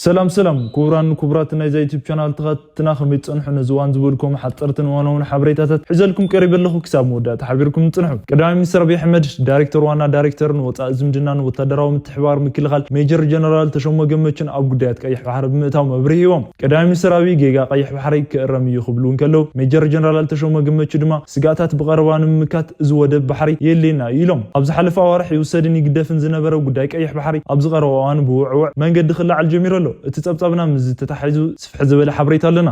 ሰላም ሰላም ክቡራን ክቡራት ናይዛ ዩቲብ ቻናል ተኸታተልትና፣ ከመይ ትጸንሑ? ነዚ እዋን ዝበልኩም ሓጸርትን እዋናውን ሓበሬታታት ሒዘልኩም ቀሪበ ኣለኹ። ክሳብ መወዳእታ ሓቢርኩም ጽንሑ። ቀዳማይ ሚኒስትር ኣብይ ኣሕመድ፣ ዳይሬክተር ዋና ዳይሬክተርን ወጻኢ ዝምድናን ወታደራዊ ምትሕብባር ምክልኻል ሜጀር ጀነራል ተሾመ ገመቹን ኣብ ጉዳያት ቀይሕ ባሕሪ ብምእታው መብርሂ ሂቦም። ቀዳማይ ሚኒስትር ኣብይ፣ ጌጋ ቀይሕ ባሕሪ ክእረም እዩ ክብሉ እንከለዉ፣ ሜጀር ጀነራል ተሾመ ገመቹ ድማ ስግኣታት ብቐረባ ንምምካት እዚ ወደብ ባሕሪ የድልየና እዩ ኢሎም። ኣብ ዝሓለፈ ኣዋርሕ ይውሰድን ይግደፍን ዝነበረ ጉዳይ ቀይሕ ባሕሪ ኣብዚ ቀረባ እዋን ብውዕውዕ መንገዲ ክለዓል ጀሚሩ ኣሎ። እቲ ጸብጻብና ምስዚ ተታሒዙ ስፍሕ ዝበለ ሓበሬታ ኣለና።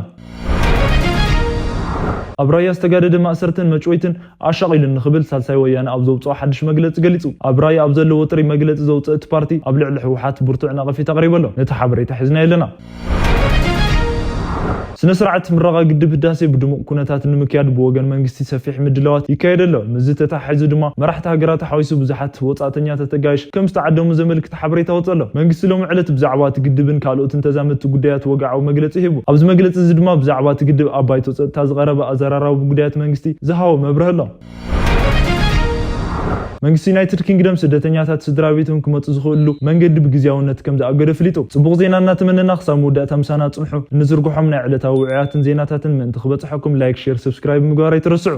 ኣብ ራያ ዝተጋደደ ማእሰርትን መጭወይትን ኣሻቒሉኒ ክብል ሳልሳይ ወያነ ኣብ ዘውፅኦ ሓድሽ መግለፂ ገሊፁ። ኣብ ራያ ኣብ ዘሎ ወጥሪ መግለፂ ዘውፅእ እቲ ፓርቲ ኣብ ልዕሊ ህወሓት ብርቱዕ ነቐፌታ ኣቕሪቡ ኣሎ። ነቲ ሓበሬታ ሒዝናዮ ኣለና። ስነ ስርዓት ምረቓ ግድብ ህዳሴ ብድሙቕ ኩነታት ንምክያድ ብወገን መንግስቲ ሰፊሕ ምድላዋት ይካየድ ኣሎ። ምስዚ ተተሓሒዙ ድማ መራሕቲ ሃገራት ሓዊሱ ብዙሓት ወጻእተኛታት ኣጋይሽ ከም ዝተዓደሙ ዘመልክት ሓበሬታ ወጸ ኣሎ። መንግስቲ ሎሚ ዕለት ብዛዕባ እቲ ግድብን ካልኦትን ተዛመድቲ ጉዳያት ወግዓዊ መግለጺ ሂቡ። ኣብዚ መግለጺ እዚ ድማ ብዛዕባ እቲ ግድብ ኣብ ባይቶ ጸጥታ ዝቐረበ ኣዘራራቢ ጉዳያት መንግስቲ ዝሃቦ መብርሂ ኣሎ። መንግስቲ ዩናይትድ ኪንግደም ስደተኛታት ስድራ ቤቶም ክመጹ ዝኽእሉ መንገዲ ብግዝያውነት ከም ዝኣገደ ኣፍሊጡ። ጽቡቕ ዜና እናተመነና ክሳብ መወዳእታ ምሳና ጽንሑ። እንዝርግሖም ናይ ዕለታዊ ውዑያትን ዜናታትን ምእንቲ ክበጽሐኩም ላይክ፣ ሼር፣ ሰብስክራይብ ምግባር ኣይትረስዑ።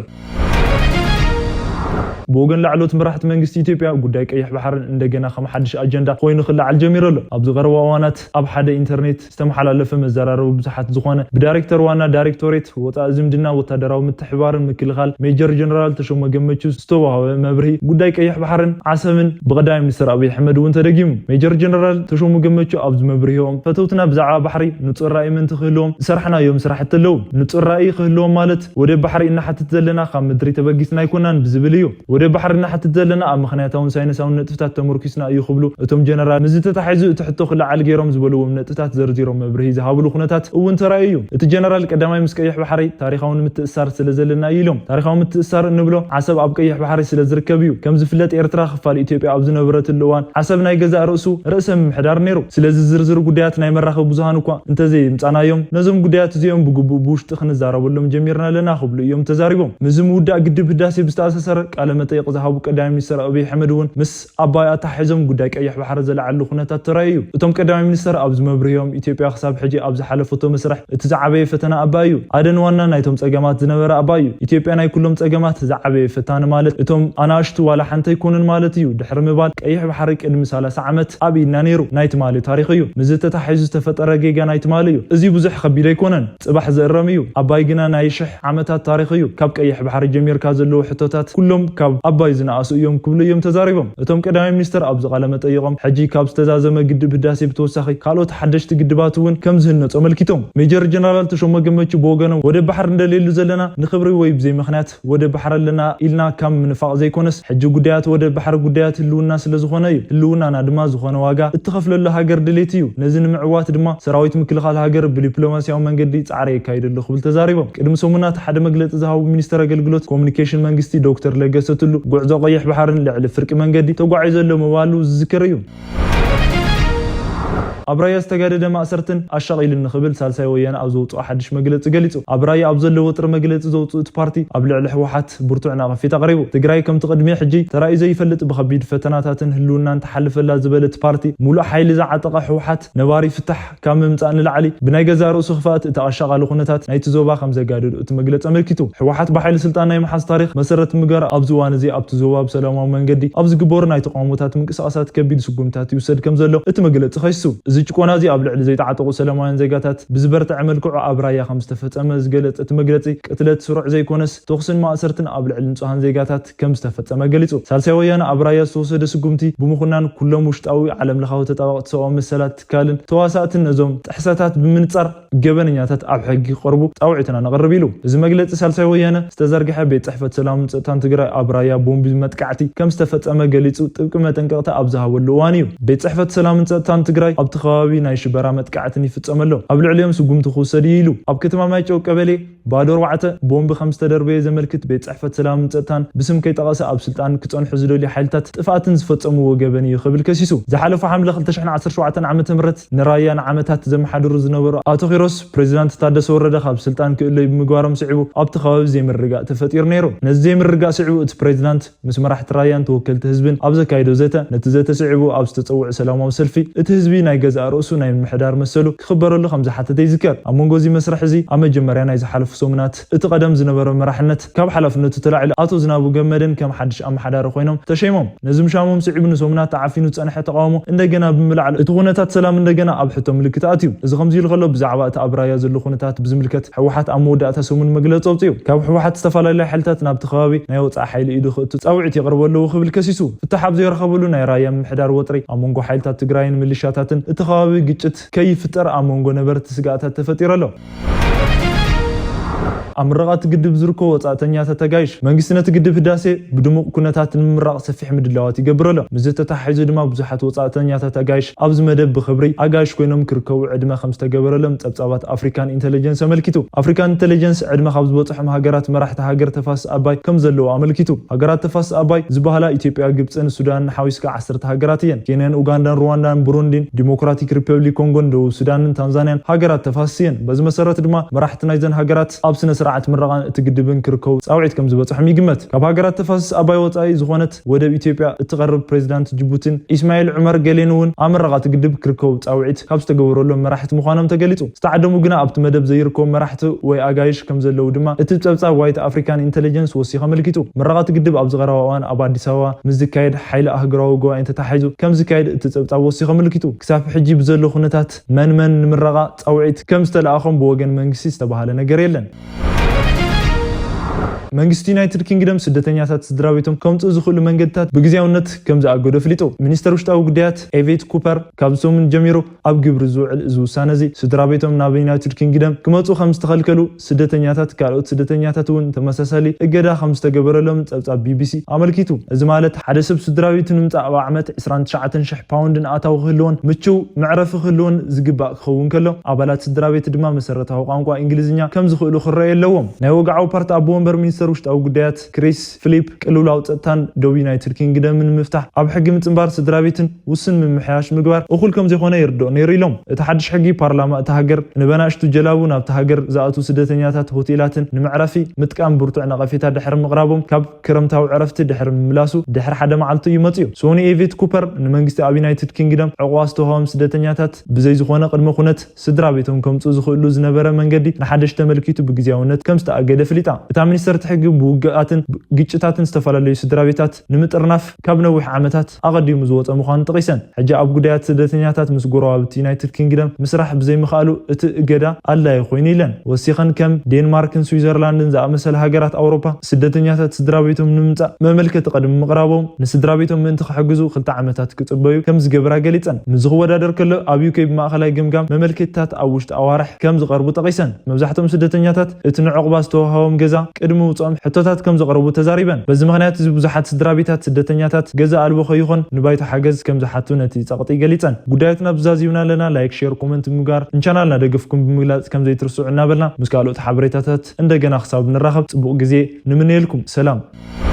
ብወገን ላዕሎት መራሕቲ መንግስቲ ኢትዮጵያ ጉዳይ ቀይሕ ባሕርን እንደገና ከም ሓድሽ ኣጀንዳ ኮይኑ ክለዓል ጀሚሩ ኣሎ። ኣብዚ ቀረባ እዋናት ኣብ ሓደ ኢንተርኔት ዝተመሓላለፈ መዘራረቢ ብዙሓት ዝኾነ ብዳይሬክተር ዋና ዳይሬክቶሬት ወጻኢ ዝምድና ወታደራዊ ምትሕብባርን ምክልኻል ሜጀር ጀነራል ተሾመ ገመቹ ዝተዋህበ መብርሂ ጉዳይ ቀይሕ ባሕርን ዓሰብን ብቀዳማይ ሚኒስትር ኣብይ ኣሕመድ እውን ተደጊሙ። ሜጀር ጀነራል ተሾመ ገመቹ ኣብዚ መብርሂኦም ፈተውትና ብዛዕባ ባሕሪ ንጹር ራእይ ምእንቲ ክህልዎም ዝሰራሕናዮም ስራሕቲ ኣለዉ። ንጹር ራእይ ክህልዎም ማለት ወደብ ባሕሪ እናሓትት ዘለና ካብ ምድሪ ተበጊስና ኣይኮናን ብዝብል እዩ። ወደብ ባሕሪ እናሓትት ዘለና ኣብ ምኽንያታውን ሳይንሳውን ነጥብታት ተመርኪስና እዩ ክብሉ እቶም ጀነራል ምስዚ ተታሒዙ እቲ ሕቶ ክለዓል ገይሮም ዝበልዎም ነጥብታት ዘርዚሮም መብርሂ ዝሃብሉ ኩነታት እውን ተራእዩ እዩ። እቲ ጀነራል ቀዳማይ ምስ ቀይሕ ባሕሪ ታሪኻዊ ምትእስሳር ስለ ዘለና እዩ ኢሎም። ታሪኻዊ ምትእስሳር እንብሎ ዓሰብ ኣብ ቀይሕ ባሕሪ ስለ ዝርከብ እዩ። ከም ዝፍለጥ ኤርትራ ክፋል ኢትዮጵያ ኣብ ዝነበረትሉ እዋን ዓሰብ ናይ ገዛእ ርእሱ ርእሰ ምምሕዳር ነይሩ። ስለዚ ዝርዝር ጉዳያት ናይ መራኸቢ ብዙሃን እኳ እንተዘይምጻናዮም ነዞም ጉዳያት እዚኦም ብግቡእ ብውሽጢ ክንዛረበሎም ጀሚርና ኣለና ክብሉ እዮም ተዛሪቦም። ምስዚ ምውዳእ ግድብ ህዳሴ ብዝተኣሳሰረ ቃለ መጠይቕ ዝሃቡ ቀዳማይ ሚኒስትር ኣብይ ኣሕመድ እውን ምስ ኣባይ ኣተሓሒዞም ጉዳይ ቀይሕ ባሕሪ ዘለዓሉ ኩነታት ተራእዩ እዩ። እቶም ቀዳማይ ሚኒስትር ኣብዚ መብርሂኦም ኢትዮጵያ ክሳብ ሕጂ ኣብ ዝሓለፈቶ መስርሕ እቲ ዝዓበየ ፈተና ኣባይ እዩ። ኣደን ዋና ናይቶም ጸገማት ዝነበረ ኣባይ እዩ። ኢትዮጵያ ናይ ኩሎም ጸገማት ዝዓበየ ፈታኒ ማለት እቶም ኣናእሽቱ ዋላ ሓንቲ ኣይኮኑን ማለት እዩ ድሕሪ ምባል ቀይሕ ባሕሪ ቅድሚ ሰላሳ ዓመት ኣብ ኢድና ነይሩ ናይ ትማሊ ታሪኽ እዩ። ምስዚ ተታሒዙ ዝተፈጠረ ጌጋ ናይ ትማሊ እዩ። እዚ ብዙሕ ከቢድ ኣይኮነን። ጽባሕ ዝእረም እዩ። ኣባይ ግና ናይ ሽሕ ዓመታት ታሪኽ እዩ። ካብ ቀይሕ ባሕሪ ጀሚርካ ዘለዉ ሕቶታት ኩሎም ካብ ኣባይ ዝነኣሱ እዮም ክብሉ እዮም ተዛሪቦም። እቶም ቀዳማይ ሚኒስትር ኣብዚ ቃለ መጠይቖም ሕጂ ካብ ዝተዛዘመ ግድብ ህዳሴ ብተወሳኺ ካልኦት ሓደሽቲ ግድባት እውን ከም ዝህነጹ ኣመልኪቶም። ሜጀር ጀነራል ተሾመ ገመቹ ብወገኖም ወደብ ባሕሪ እንደልየሉ ዘለና ንኽብሪ ወይ ብዘይ ምኽንያት ወደብ ባሕሪ ኣለና ኢልና ካብ ምንፋቕ ዘይኮነስ ሕጂ ጉዳያት ወደብ ባሕሪ ጉዳያት ህልውና ስለ ዝኾነ እዩ። ህልውናና ድማ ዝኾነ ዋጋ እትኸፍለሉ ሃገር ድሌት እዩ። ነዚ ንምዕዋት ድማ ሰራዊት ምክልኻል ሃገር ብዲፕሎማሲያዊ መንገዲ ጻዕሪ የካይድ ኣሎ ክብል ተዛሪቦም። ቅድሚ ሰሙናት ሓደ መግለጺ ዝሃቡ ሚኒስትር ኣገልግሎት ኮሙኒኬሽን መንግስቲ ዶክተር ለገሰ ቱሉ ጉዕዞ ቀይሕ ባሕርን ልዕሊ ፍርቂ መንገዲ ተጓዒዘ ኣሎ ምባሉ ዝዝከር እዩ። ኣብ ራያ ዝተጋደደ ማእሰርትን ኣሻቒሉኒ ክብል ሳልሳይ ወያነ ኣብ ዘውፅኦ ሓድሽ መግለፂ ገሊፁ። ኣብ ራያ ኣብ ዘሎ ወጥሪ መግለፂ ዘውፅኡ እቲ ፓርቲ ኣብ ልዕሊ ህወሓት ብርቱዕ ነቐፌታ ኣቕሪቡ። ትግራይ ከምቲ ቅድሚ ሕጂ ተራእዩ ዘይፈልጥ ብኸቢድ ፈተናታትን ህልውናን ተሓልፈላ ዝበለ እቲ ፓርቲ፣ ሙሉእ ሓይሊ ዝዓጠቐ ህወሓት ነባሪ ፍታሕ ካብ ምምፃእ ንላዕሊ ብናይ ገዛእ ርእሱ ክፍኣት እቲ ኣሻቓሊ ኩነታት ናይቲ ዞባ ከም ዘጋደዶ እቲ መግለፂ ኣመልኪቱ። ህወሓት ብሓይሊ ስልጣን ናይ ምሓዝ ታሪኽ መሰረት ምግባር ኣብዚ እዋን እዚ ኣብቲ ዞባ ብሰላማዊ መንገዲ ኣብ ዝግበሩ ናይ ተቃውሞታት ምንቅስቃሳት ከቢድ ስጉምታት ይውሰድ ከም ዘሎ እቲ መግለፂ ከሲሱ። እዚ ጭቆና እዚ ኣብ ልዕሊ ዘይተዓጠቑ ሰላማውያን ዜጋታት ብዝበርትዐ መልክዑ ኣብ ራያ ከም ዝተፈጸመ ዝገለጸ እቲ መግለጺ፣ ቅትለት ስሩዕ ዘይኮነስ ተኹስን ማእሰርትን ኣብ ልዕሊ ንጹሃን ዜጋታት ከም ዝተፈጸመ ገሊጹ። ሳልሳይ ወያነ ኣብ ራያ ዝተወሰደ ስጉምቲ ብምኹናን ኩሎም ውሽጣዊ ዓለም ለኻዊ ተጣበቕቲ ሰብኣዊ መሰላት ትካልን ተዋሳእትን ነዞም ጥሕሰታት ብምንጻር ገበነኛታት ኣብ ሕጊ ክቐርቡ ጻውዒትና ነቕርብ ኢሉ። እዚ መግለጺ ሳልሳይ ወያነ ዝተዘርግሐ ቤት ጽሕፈት ሰላምን ጸጥታን ትግራይ ኣብ ራያ ቦምቢ መጥቃዕቲ ከም ዝተፈጸመ ገሊጹ ጥብቂ መጠንቀቕታ ኣብ ዝሃበሉ እዋን እዩ። ቤት ጽሕፈት ሰላምን ጸጥታን ትግራይ ኣብቲ ከባቢ ናይ ሽበራ መጥቃዕትን ይፍጸም ኣሎ። ኣብ ልዕሊኦም ስጉምቲ ክውሰድ እዩ ኢሉ። ኣብ ከተማ ማይጨው ቀበሌ ባዶ ኣርባዕተ ቦምቢ ከም ዝተደርበየ ዘመልክት ቤት ጽሕፈት ሰላምን ጸጥታን ብስም ከይጠቐሰ ኣብ ስልጣን ክጸንሑ ዝደልዩ ሓይልታት ጥፍኣትን ዝፈጸምዎ ገበን እዩ ክብል ከሲሱ። ዝሓለፈ ሓምለ ክልተ ሽሕን ዓሰርተ ሸውዓተን ዓመተ ምህረት ንራያ ንዓመታት ዘመሓድሩ ዝነበሩ ኣቶ ኪሮስ ፕሬዚዳንት ታደሰ ወረደ ካብ ስልጣን ክእለዩ ብምግባሮም ስዒቡ ኣብቲ ከባቢ ዘይምርግጋእ ተፈጢሩ ነይሩ። ነዚ ዘይምርግጋእ ስዒቡ እቲ ፕሬዚዳንት ምስ መራሕቲ ራያን ተወከልቲ ህዝብን ኣብ ዘካየዶ ዘተ፣ ነቲ ዘተ ስዒቡ ኣብ ዝተጸውዐ ሰላማዊ ሰልፊ እቲ ህዝቢ ናይ ዝኣ ርእሱ ናይ ምምሕዳር መሰሉ ክኽበረሉ ከም ዝሓተተ ይዝከር። ኣብ መንጎ እዚ መስርሕ እዚ ኣብ መጀመርያ ናይ ዝሓለፉ ሰሙናት እቲ ቀደም ዝነበረ መራሕነት ካብ ሓላፍነቱ ተላዒሉ ኣቶ ዝናቡ ገመደን ከም ሓድሽ ኣመሓዳሪ ኮይኖም ተሸይሞም። ነዚ ምሻሞም ስዒቡ ንሰሙናት ተዓፊኑ ዝጸንሐ ተቃውሞ እንደገና ብምልዓል እቲ ኩነታት ሰላም እንደገና ኣብ ሕቶ ምልክት ኣትዩ። እዚ ከምዚ ኢሉ ከሎ ብዛዕባ እቲ ኣብ ራያ ዘሎ ኩነታት ብዝምልከት ህወሓት ኣብ መወዳእታ ሰሙን መግለጺ ኣውጺኡ። ካብ ህወሓት ዝተፈላለዩ ሓይልታት ናብቲ ከባቢ ናይ ወጻኢ ሓይሊ ኢዱ ክእቱ ጻውዒት የቕርቡ ኣለዉ ክብል ከሲሱ። ፍታሕ ኣብ ዘይረኸበሉ ናይ ራያ ምምሕዳር ወጥሪ ኣብ መንጎ ሓይልታት ትግራይን ምልሻታትን እቲ ከባቢ ግጭት ከይፍጠር ኣብ መንጎ ነበርቲ ስጋኣታት ተፈጢሩ ኣሎ። ኣብ ምረቓ እቲ ግድብ ዝርከቡ ወጻእተኛታት ኣጋይሽ መንግስቲ ነቲ ግድብ ህዳሴ ብድሙቕ ኩነታት ንምምራቕ ሰፊሕ ምድላዋት ይገብር ኣሎ። ምስዚ ተተሓሒዙ ድማ ብዙሓት ወጻእተኛታት ኣጋይሽ ኣብዚ መደብ ብኽብሪ ኣጋይሽ ኮይኖም ክርከቡ ዕድመ ከም ዝተገበረሎም ጸብጻባት ኣፍሪካን ኢንተለጀንስ ኣመልኪቱ። ኣፍሪካን ኢንተለጀንስ ዕድመ ካብ ዝበጽሖም ሃገራት መራሕቲ ሃገር ተፋሰስ ኣባይ ከም ዘለዉ ኣመልኪቱ። ሃገራት ተፋሰስ ኣባይ ዝበሃላ ኢትዮጵያ፣ ግብጽን ሱዳንን ሓዊስካ ዓሰርተ ሃገራት እየን። ኬንያን ኡጋንዳን ሩዋንዳን ብሩንዲን ዲሞክራቲክ ሪፐብሊክ ኮንጎን ደቡብ ሱዳንን ታንዛንያን ሃገራት ተፋሰስ እየን። በዚ መሰረት ድማ መራሕቲ ናይዘን ሃገራት ኣብ ስነ ስርዓት ምረቓን እቲ ግድብን ክርከቡ ጻውዒት ከም ዝበጽሖም ይግመት። ካብ ሃገራት ተፋሰስ ኣባይ ወጻኢ ዝኾነት ወደብ ኢትዮጵያ እትቐርብ ፕሬዚዳንት ጅቡቲን ኢስማኤል ዑመር ገሌን እውን ኣብ ምረቓ እቲ ግድብ ክርከቡ ጻውዒት ካብ ዝተገበረሎም መራሕቲ ምዃኖም ተገሊጹ። ዝተዓደሙ ግና ኣብቲ መደብ ዘይርከቡ መራሕቲ ወይ ኣጋይሽ ከም ዘለዉ ድማ እቲ ጸብጻብ ዋይት ኣፍሪካን ኢንተለጀንስ ወሲኹ ኣመልኪቱ። ምረቓ እቲ ግድብ ኣብዚ ቀረባ እዋን ኣብ ኣዲስ ኣበባ ምስ ዝካየድ ሓይሊ ኣህጉራዊ ጉባኤ እንተተሓሒዙ ከም ዝካየድ እቲ ጸብጻብ ወሲኹ ኣመልኪቱ። ክሳብ ሕጂ ብዘሎ ኩነታት መን መን ንምረቓ ጻውዒት ከም ዝተለኣኾም ብወገን መንግስቲ ዝተባህለ ነገር የለን። መንግስቲ ዩናይትድ ኪንግደም ስደተኛታት ስድራ ቤቶም ከምጽኡ ዝኽእሉ መንገድታት ብግዜያውነት ከም ዝኣገዶ ኣፍሊጡ። ሚኒስተር ውሽጣዊ ጉዳያት ኤቬት ኩፐር ካብ ሰሙን ጀሚሩ ኣብ ግብሪ ዝውዕል እዚ ውሳነ እዚ ስድራ ቤቶም ናብ ዩናይትድ ኪንግደም ክመጹ ከም ዝተኸልከሉ ስደተኛታት ካልኦት ስደተኛታት እውን ተመሳሳሊ እገዳ ከም ዝተገበረሎም ጸብጻብ ቢቢሲ ኣመልኪቱ። እዚ ማለት ሓደ ሰብ ስድራ ቤቱ ንምጻእ ኣብ ዓመት ዕስራን ትሽዓተን ሽሕ ፓውንድን ኣታዊ ክህልዎን ምችው መዕረፊ ክህልዎን ዝግባእ ክኸውን ከሎ ኣባላት ስድራ ቤት ድማ መሰረታዊ ቋንቋ እንግሊዝኛ ከም ዝኽእሉ ክረኣዩ ኣለዎም። ናይ ወግዓዊ ፓርቲ ኣቦ ወንበር ሚኒስተር ውሽጣዊ ጉዳያት ክሪስ ፊሊፕ ቅልውላው ጸጥታን ደቡብ ዩናይትድ ኪንግደምን ንምፍታሕ ኣብ ሕጊ ምጽንባር ስድራ ቤትን ውስን ምምሕያሽ ምግባር እኹል ከም ዘይኮነ ይርድኦ ነይሩ ኢሎም። እቲ ሓድሽ ሕጊ ፓርላማ እታ ሃገር ንበናእሽቱ ጀላቡ ናብቲ ሃገር ዝኣትዉ ስደተኛታት ሆቴላትን ንመዕረፊ ምጥቃም ብርቱዕ ነቐፌታ ድሕሪ ምቕራቦም ካብ ክረምታዊ ዕረፍቲ ድሕሪ ምምላሱ ድሕሪ ሓደ መዓልቲ እዩ መጽዩ። ሶኒ ኤቪት ኩፐር ንመንግስቲ ኣብ ዩናይትድ ኪንግደም ዕቑባ ዝተዋህቦም ስደተኛታት ብዘይ ዝኾነ ቅድመ ኩነት ስድራ ቤቶም ከምጽኡ ዝኽእሉ ዝነበረ መንገዲ ንሓደሽ ተመልኪቱ ብግዜያውነት ከም ዝተኣገደ ኣፍሊጣ። እታ ሚኒስተርቲ ሕጊ ብውግኣትን ግጭታትን ዝተፈላለዩ ስድራ ቤታት ንምጥርናፍ ካብ ነዊሕ ዓመታት ኣቐዲሙ ዝወጸ ምዃኑ ጠቒሰን፣ ሕጂ ኣብ ጉዳያት ስደተኛታት ምስ ጎረባብቲ ዩናይትድ ኪንግደም ምስራሕ ብዘይምኽኣሉ እቲ እገዳ ኣድላዪ ኮይኑ ኢለን። ወሲኸን ከም ዴንማርክን ስዊዘርላንድን ዝኣመሰላ ሃገራት ኣውሮፓ ስደተኛታት ስድራ ቤቶም ንምምጻእ መመልከቲ ቅድሚ ምቕራቦም ንስድራ ቤቶም ምእንቲ ክሕግዙ ክልተ ዓመታት ክጽበዩ ከም ዝገብራ ገሊጸን። ምስ ዝወዳደር ከሎ ኣብ ዩኬ ብማእኸላይ ገምጋም መመልከትታት ኣብ ውሽጢ ኣዋርሕ ከም ዝቐርቡ ጠቒሰን። መብዛሕትኦም ስደተኛታት እቲ ንዕቑባ ዝተዋህቦም ገዛ ቅድሚ ምውጽኦም ሕቶታት ከም ዘቕረቡ ተዛሪበን። በዚ ምኽንያት እዚ ብዙሓት ስድራ ቤታት ስደተኛታት ገዛ ኣልቦ ከይኾን ንባይቶ ሓገዝ ከም ዝሓቱ ነቲ ጸቕጢ ገሊጸን። ጉዳያትና ብዛዚምና ኣለና። ላይክ፣ ሼር፣ ኮመንት ብምግባር ንቻናልና ደገፍኩም ብምግላጽ ከም ዘይትርስዑ እናበልና ምስ ካልኦት ሓበሬታታት እንደገና ክሳብ ንራኸብ ጽቡቕ ግዜ ንምነየልኩም። ሰላም።